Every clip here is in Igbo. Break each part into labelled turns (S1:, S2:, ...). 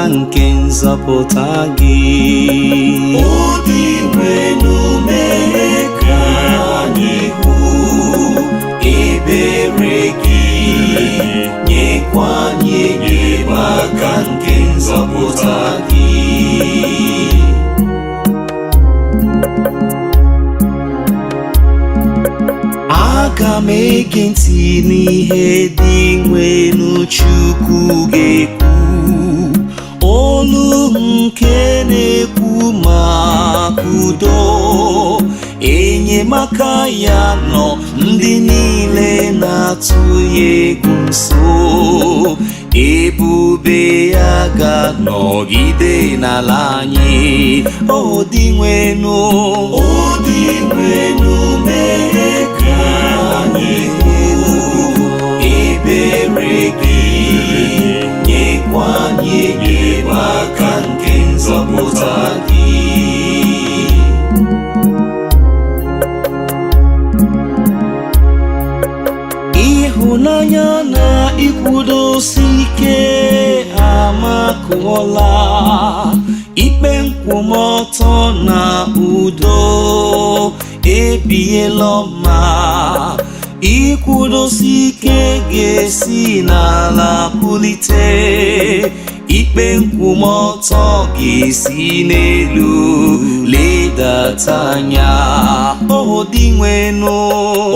S1: nke nzọpụta gị.
S2: Ọ Dinwenụ, mee ka anyị hụ ebere gị, nyekwa anyị enyemaka nke nzọpụta gị.
S1: Aga m ege ntị n'ihe Dinwenụ Chukwu ga-ekwu, olu nke na-ekwu maka udo, enyemaka ya nọ ndị niile na-atụ ya egwu nso. Ebube ya ga-anọgide n'ala anyị. O Dinwenụ,
S2: O Dinwenụ, mee ka anyị hụ ebere gị, nyekwa anyị enyemaka nke nzọpụta gị.
S1: Ịhụnanya na ikwudosi ike amakụọla, ikpe nkwụmọtọ na udo ebiela ọma. Ikwudosi ike ga-esi n'ala pulite, ikpe nkwụmọtọ ga-esi n'elu ledata anya. O Dinwenụ,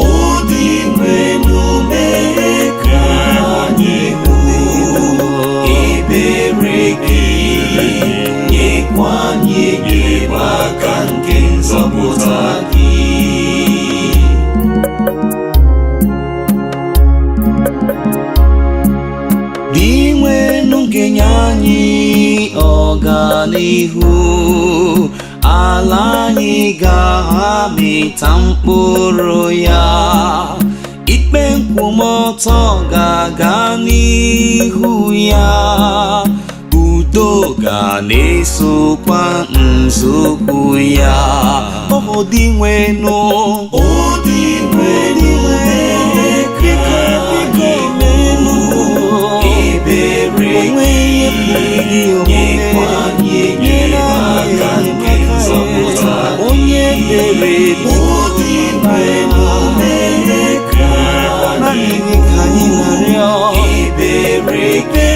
S2: O Dinwenụ, mee ka anyị hụ ebere gị, nyekwa anyị enyemaka nke nzọpụta gị.
S1: Dinwenụ ga-enye anyị ọganihu, ala anyị ga-amịta mkpụrụ ya, ikpe nkwụmọtọ ga-aga n'ihu ya, udo ga na-esokwa nzọụkwụ ya. Ọ Dinwenụ,
S2: O Dinwenụ, mee ka anyị hụ ebere gị, nyekwa anyị enyemaka nke nzọpụta gị.
S1: Onye ebere,
S2: O Dinwenụ, mee ka
S1: naanị
S2: anyị
S1: gị ka anyị na-arịọ
S2: ebere gị,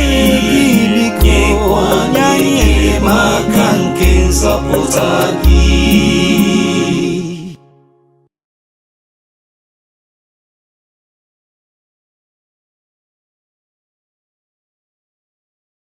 S1: biko
S2: nyekwa
S1: nye
S2: anyị
S1: anyị
S2: enyemaka nke nzọpụta gị.